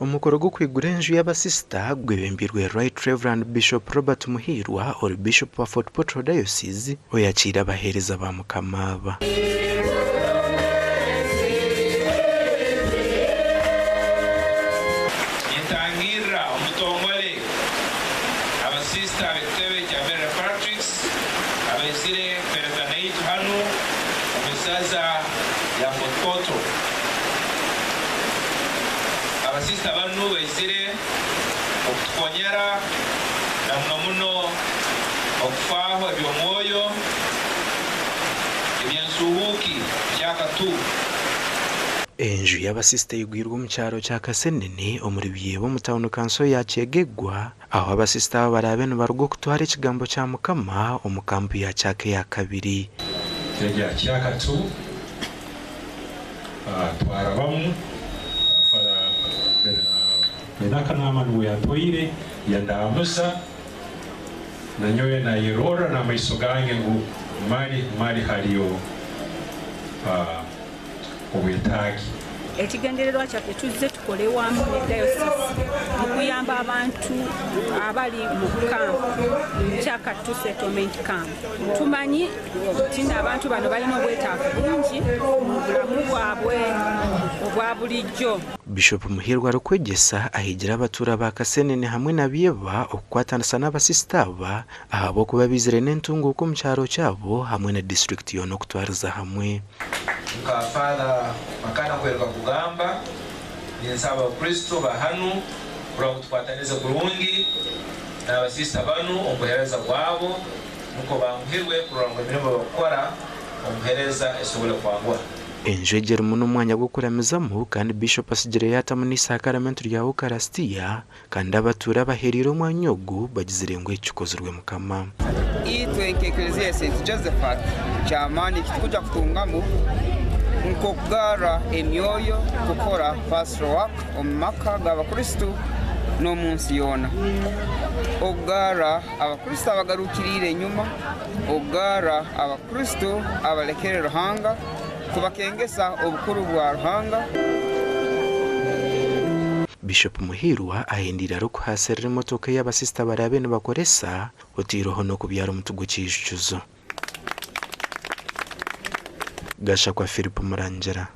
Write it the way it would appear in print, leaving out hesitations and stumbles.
Omukoro gw'okwigura enju y'abasisita gwebembeirwe Right Rev Bishop Robert Muhiirwa ori Bishop wa Fort Portal Diocese oyakiire abaheereza ba Mukama aba. Nintangirira omutongole abasisita ab'ekitebe kya Mary Reparatrix abaizire kuheereza naitwe hanu omu isaza rya Fort Portal. Abasisita banu baizire okutukonyera na muno muno okufaaho eby'omwoyo eby'ensuuhuuki kyakatu. Enju y'abasisita eigwirwe omu kyaro kya Kasenene omuri Byeba omu tauni kanso ya Kyegegwa Aho abasisita aba baraabe nibaruga okutwara ekigambo kya Mukama omu kampu ya Kyaka eya kabiri. Erya Kyakatu twarabamu Father Benakanama niwe yatwaire yandaamuza nanyowe nayerorra n'amaiso gange ngu mali mali haliyo obwetaagi. Ekigendererwa kyaffe tuzze tukole wamu ne Diocese mu kuyamba abantu abali mu camp Kyakattu Settlement Camp. Tumanyi nti abantu bano balina obwetaavu bungi mu bulamu bwabwe obwa bulijjo. Bishop Muhiirwa arikwegyesa ahigire abatuura ba Kasenene hamwe na Byeba okukwatanisa n'abasisita aba ahabw'okuba baizire n'entunguuka omu kyaro kyabo hamwe na disiturikiti yoona okutwariza hamwe. Nka Father Makana kweruka kugamba, ninsaba Abakristo ba hanu kurora ngu tukwatanize kurungi n'abasiista banu omu buheereza bwabo nukwo banguhirwe kurora ngu emirimo bakukora omu buheereza esobole kwanguha. Enju egi erimu n'omwanya gw'okuramizamu kandi Bishop asigire yaatamu n'eisakaramentu rya Ukarasitiya Kandi abatuura abahereire omwanya ogu bagizire ngu eki kikozirwe Mukama. Itwe nk'Eklezia ya Saint Josephat, ky'amaani eki tukuja kutungamu nk'okugarra emyoyo kukora pastoral work omu maka g'Abakristo n'omu nsi yoona. Okugarra Abakristo abagarukiriire enyuma, okugarra Abakristo abalekere Ruhanga, Kubakengesa obukuru bwa Ruhanga. Bishop Muhiirwa ahendeire arikuhaasirira emotoka ei abasisita baraabe nibakoresa oteireho n'okubyara omuti gw'ekiijukizo. Gashakwa Philip Murangira.